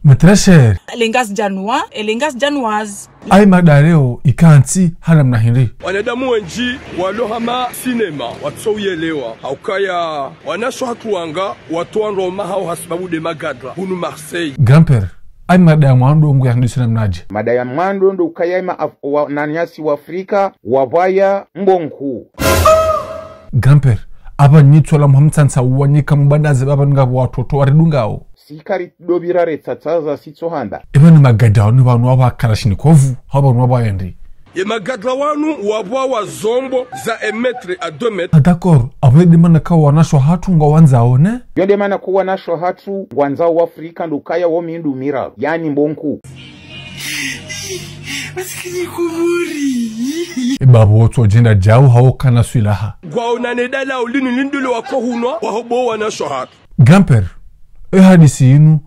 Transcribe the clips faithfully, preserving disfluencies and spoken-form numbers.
Mes très chers. Les Ngazidjanois et les Ngazidjanoises. Ayi mada leo ikantsi ha namna hindri. Wanadamu wendji walo hama sinema watsouyelewa, haukaya wanashe hatru wanga watowa ndroma hawo hasibabu de magadra hunu Marseille. Grand-père, ayi mada ya mwando ngu ya handisi namnadje? Mada ya mwando ndo ukaya ima af-, wa-, wananyasi wa Afrika wapvaya mbonku. Grand-père, apva nyitso la muhamtsantsa uwanyika mubandaze baba ngapvo watoto waridungao. Sikari dobira retsatsaza sitsohanda. Eba ni magadra wanu wanu wapva kalashini kovu, hau wanu wapva yendri. Ye magadra wanu wapva wa zombo za un mètre à deux mètres. Ah, d'accord, apvo de mana ka wanashe hatru ngwandzao ne? Yo de mana ka wanashe hatru ngwandzao wa Afrika ndo ukaya wo mindru miraru, yani mbonku. Masikini Komori. Eba pvo tso djenda djau hau kana swilaha. Ngwaonane dala ulinu lindule wako hunwa, wahobo wanashe hatru. Grand-père, e hadisi inu,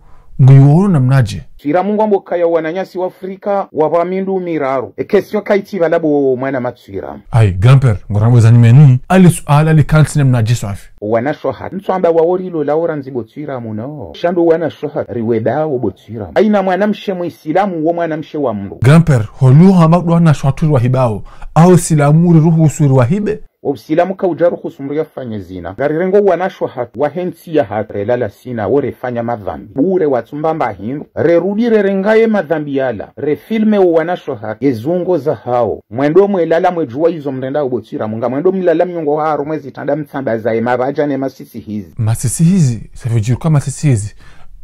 nguiwono namnadje? Tswiramu ngwambo kaya wananyasi wa Afrika, wapva mindru miraru. E question kaitsi pvala bo mwana matswiramu. Ayi, grand-père, ngorambo za nyimeni, ali suala likantsi namnadje swafi. Wanashe hatru. Ntswamba wawo rilo la orandzi bo tswiramu no. Sha ndo wanashe hatru, riwedao bo tswiramu. Aina mwanamshe mwisilamu wo mwanamshe wa mndru. Grand-père, holu hama ndo wanashe hatru riwahibao. Au silamu riruhusu riwahibe? Usilamu kaudja ruhusu mndru yafanye zina. Ngarirengo wanashe hatru, wahe ntsi yahatru, relala sina, wo refanya madhambi. Bure watsumba mba hindru. Rerudi rerenga ye madhambi yala. Refilme wo wanashe hatru, ye zungo zahao. Mwendo mwelala mwedjuwa izo mrenda bo tswiramu. Ngamwendo mlala mnyongo haru mwezi tanda mtsamba zaye mabadja ne masisi hizi. Masisi hizi, ça veut dire quoi masisi hizi?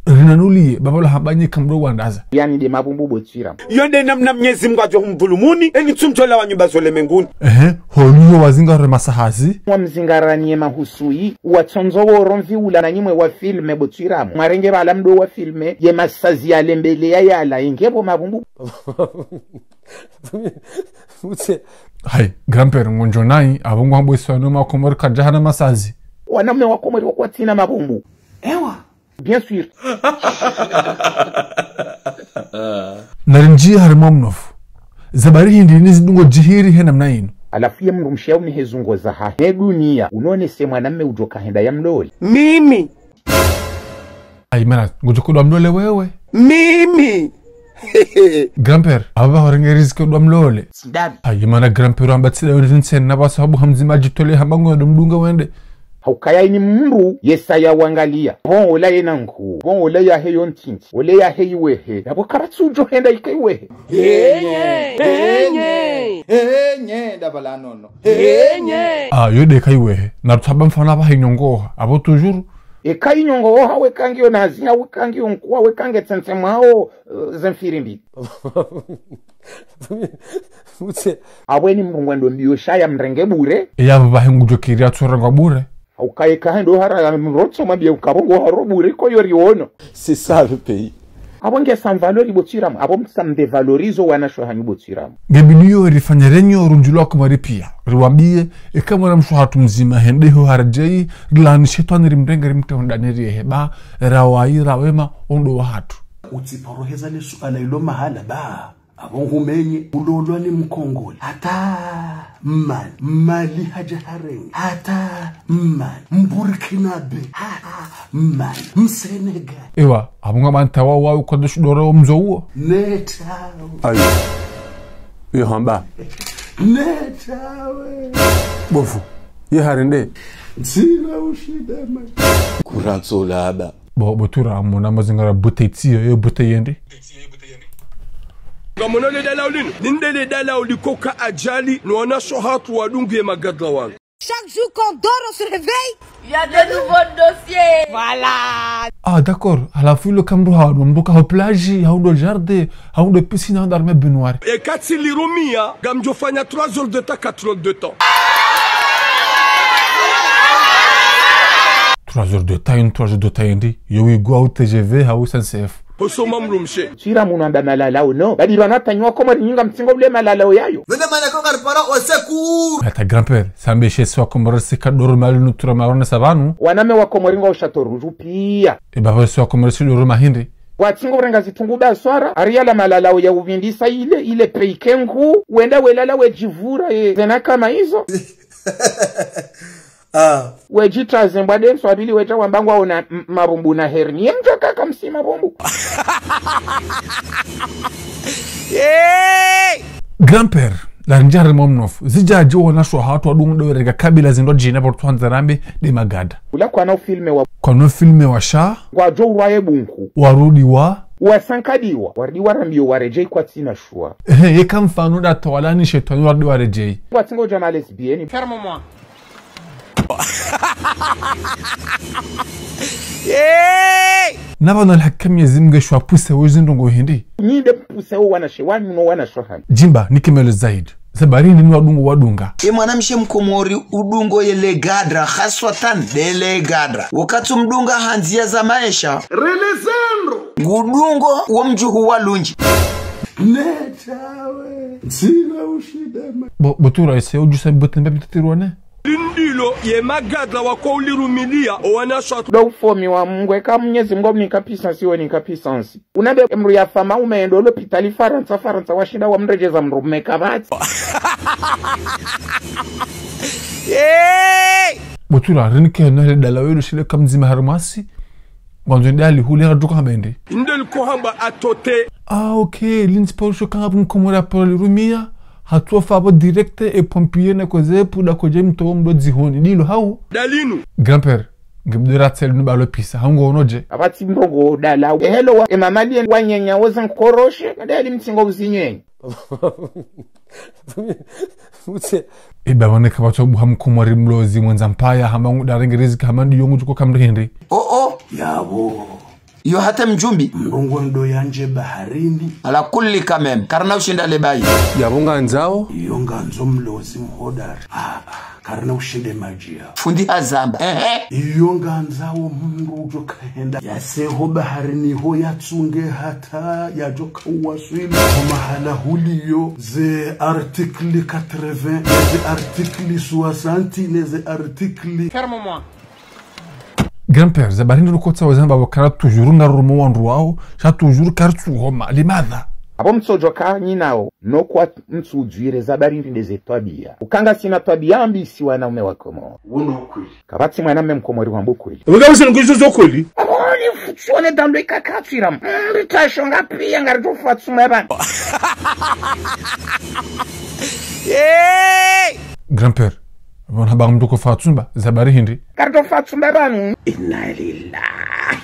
Rinanulie, baba la habanyika mdo wandaza. Yani de mabumbu bo tswiramu. Yo de namna Mnyezi Mungu adjo humdhulumuni, eni tsumdjola wa nyumba zole menguni. Ehe, holuho wazingare masahazi. Wamzingaranie mahusuyi, watsondzo wo romvi ula na nyimwe wafilme bo tswiramu. Mwarenge pvala mdo wafilme, ye masazi yale mbele ya yala, inge bo mabumbu. Utse. Hai, grand-père, ngondjo nayi, apvo ngwambo iswano makomori kadjahana masazi. Wanaume wa Komori wakwatsina mabumbu. Ewa. Bien sûr. Narindji harimwa mnofu. Zabari hindri ni zidungo djihiri he namna inu. Halafu ye mdrumshe yaume he zungo zahahe. Ne dunia, unone se mwanamme udjoka henda ya mlole. Mimi. Ayi mana, ngudjo kudwa mlole wewe. Mimi. Grand-père, apva horenge riziki udwa mlole. Tsi ndami. Ayi mana grand-père amba tsi ndawe rintsena pvasa habu hamdzima djitole hamba ngodo mdunga wende. Haukaya ini mndru yesa ya wangalia. Bon ola yena nku. Bon ola yahe yo ntintsi. Ole yahe iwehe. Yapvo karatsi udjo henda ike iwehe. Enye. Enye. Enye. Ndapvala nono. Enye. Ah, yo de ka iwehe. Na rutsamba mfano apva hinyongoha. Apvo toujours. Eka inyongoha we kangiyo nazi, ya we kangiyo nkuwa, we kange tsentse mwao, eh, zemfirimbi. Utse. Apvo eni mndru ngwendo mbiyo sha ya mrenge bure. Eya pvahe ngudjo kiri atsorengwa bure. Haukaye kahendo hara ya mrotso mabie ukapvo ngo haro bure ko yo riono. C'est ça le pays. Apvo nge sa mvalori bo tswiramu, apvo msa mdevalorizo wanashe hanyu bo tswiramu. Nge bidiyo rifanye renyo rundjulwa Komori pia. Riwambie, eka mwanamshe hatru mdzima hende ho haradjei, rilani shetwani rimrenge rimte hondani rieheba, rawayi, rawema, ondo wahatru. Utsiporoheza le suala ilo mahala ba. Apvo ngumenye, ulolwa ni mkongole. Hata mali, mali hadja harenge. Hata mali, mburkinabe. Hata mali, msenegal. Ewa, apvo ngamba ntawa wawe kwa doshu doro mzo uwo. Netawe. Ayo. Yo hamba. Netawe. Bofu. Ye harende. Ntsina ushida ma. Kuratso laba. Bo, bo tswiramu, na mazingara bouteille tsiyo, yo bouteille yende. Ngamona le dala ulinu, ninde le dala uliko ka ajali, no wanashe hatru wadungu ye magadra wanu. Chaque jour qu'on dort, on se réveille. Il y a de nouveaux dossiers. Voilà. Ah, d'accord. Halafu ilo ka mndru ha, mndru ka ho plage, hau ndo jardin, hau ndo piscine, hau ndo arme baignoire. Eka tsi lirumia, ngamdjo fanya trois heures de temps, quatre heures de temps. Trois heures de temps, une trois heures de temps, yende. Yo wigwa au T G V, hau S N C F. Hosoma mdrumshe. Tswiramu namba malalao, no. Badi pvanu hata nyi wa Komori nyi ngamtsingo ule malalao yayo. Nende mana ko ngaripara au secours. Hata grand-père, sambe she swa Komori sika doro malu nutura marona sa pvanu. Wanaume wa Komori ngwao château rouge pia. E baba swa Komori si doro mahindri. Watsingo urenga zitungu baswara, ariala malalao ya uvindisa ile, ile peike ngu, wenda welala wedjivura, e, zena kama izo. Ah. Wedjitsaze mbwa de nswabili wedja wamba ngwaona m-, marumbu na hernie. Ye mdjo kaka msi marumbu. Grand-père, la ndjari mwa mnofu. Zidja dji wanasho hatru wadungu de werega kabila zindru djina porto handza rambe de magada. Ula kwana ufilme wa. Kwana ufilme wa sha. Ngwadjo urwaye bunku. Warudi wa. Wasankadiwa. Warudi warambiyo waredjei kwatsina shuwa. Ehe, yeka mfano da tawalani shetwani warudi waredjei. Kwatsingo djana lesbienne. Ferme-moi. Hey! Naba na alhakami ya zimge shwa puse wo zindrongo hindri. Nyi de puse wo wanashe wanyu no wanasho hanyu. Djimba, ni kemele zaidi. Zabari ni wadungo wadunga. E mwanamshe mkomori udungo ye le gadra, haswatan de le gadra. Wakati mdunga ha ndzia za maesha. Relezandro. Ngudungo wo mdjuhu wa lundji. Netawe. Ntsina ushidema. Bo-, botura ese udjusa bote mbe bitatirwane? Lindilo ye magadla wako ulirumilia, owanasha. Ndo ufomi wa Mngu, eka Mnyezi Mngu amnika puissance, we nika puissance. Unambe mdru yafa maume endo lopitali Farantsa, Farantsa washinda wamredjeza mdrume kapvatsi. Hey! Botura, rinike no le dala welo shile kamdzima harumwasi. Ngwandzo ndali hule hatuka hamba ende. Ndo liko hamba atote. Ah, ok. Linzi paro sho kanga mkomori paro lirumia. Hatuwa fa abo direct e pompier na koze puda koje mtowo mdo dzihoni. Dilo hau. Dalinu. Grand-père, ngemdera tsel nu balo pisa. Hango onodje. Apvatsi mrongo dala. E hello wa, e mamali wa nyenya woza nkoroshe. Kadali mtsingo uzinyenye. Mutse. Eba wane kapvatso buha mkomori mlozi mwendza mpaya, hama ngudarenge riziki, hama ndi yo ngudjuko kamrihende. Oh, oh. Yabo. Yo hata mdjumbi. Mrongo ndo yandje baharini. Ala kulli quand même. Karina ushinda le bayi. Yabo ngandzao. Yo ngandzo mlozi mhodari. Ah, ah. Karina ushinde madjia. Fundi hazamba. Ehe. Iyo ngandzao mdru udjo kahenda. Yaseho baharini ho yatsunge hata yadjo kawaswili. Ho mahala huliyo ze article quatre-vingts, ze article soixante, ne ze article. Ferme-moi. Grand-père, zabari ndo lukotsa wazamba wakara toujours ngarumo wandru wao, sha toujours karitsuhoma, limadha? Abo mtsodjo ka nyinao, no kwa mtsudzwire zabari ndinde ze twabia. Ukanga sina twabia mbi si wanaume wa Komori. Wuno ukweli. Kapvatsi mwanamme mkomori wamba ukweli. Wega wese nguzo zo kweli. Abo ni futsone dando ikakatswira. Mritasho nga pia ngarijo fatsu mwe bana. Hey! Grand-père, bon haba mduko fatsumba, zabari hindri. Karito fatsumba banu. Inna lillahi.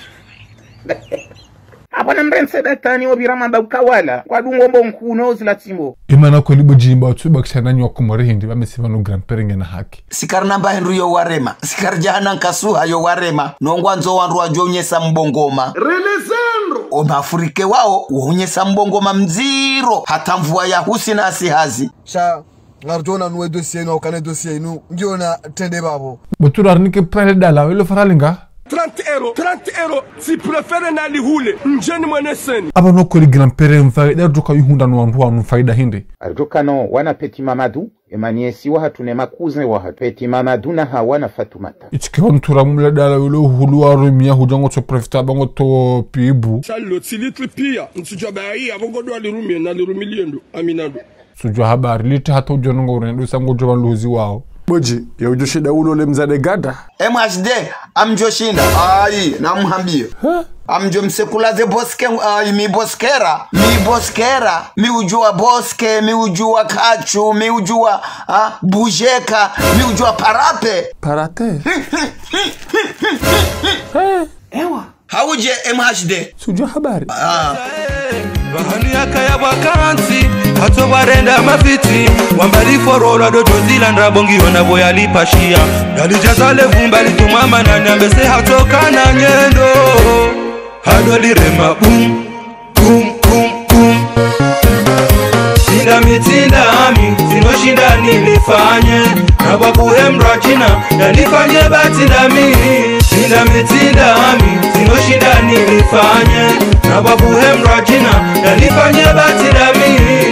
Apvo na mrentse datani obira mamba ukawala, kwa dungo mbo nkuno zila tsimbo. Imana kweli bo djimba utsu bakisha nanyi wa Komori hindri, ba mesiba no grand-père ngena haki. Sikarina mba hindru yo warema, sikari djahana nkasuha yo warema, no ngwandzo wandru wadjo unyesa mbongoma. Relezandro. O mafurike wao, wo unyesa mbongoma mdziro, hata mvua ya husi na asihazi. Sha, ngardjona nuwe dossier inu, ukane dossier inu, ngiona tende babo. Botura rinike pale dala, welo faralinga? Trente euros, trente euros, si préfère na lihule, mdjeni mwene seni. Aba no kweli grand-père mfaida, djoka yuhundra no wandru wanu mfaida hindri. Arjoka no, wana Petit Mamadou, emaniesi wahatru ne makuze wahatru. Petit Mamadou na hawana Fatumata. Itike wantura mula dala welo hulu wa rumia hudjango to profita bango to pibu. Shallo, tsi litri pia, ntsudjwa bayi, abongo dwa lirumie, na lirumi liendo, aminado. Sudjwa habari, liti hata udjo nongo urendo sango djo banluzi wao. Bodji, ya udjo shinda ulo le mzade gada? M H D, amdjo shinda. Ayi, na muhambie. Huh? Amdjo msekula ze boske, ayi, mi boskera, mi boskera, mi udjua boske, mi udjua kachu, mi udjua, ah, bujeka, mi udjua parape. Parate? Huh? Ewa. Hauje M H D. Sudjwa habari. Ah. Bahani yakaya bwakantsi, hatso bwarenda mafiti, wamba liforolwa do djozila ndrabo ngiyo na boya lipashia. Yalidjaza le vumba litumwa manani ambese hatsoka na nyendo. Hado lirema bum, bum, bum, bum. Tsinda mi, tsinda mi, tsino shinda nilifanye. Na bwabu he mdru adjina, yalifanye ba tsinda mi. Tsinda mi, tsinda mi, tsino shinda nilifanye. Na bwabu he mdru adjina, yalifanye ba tsinda mi.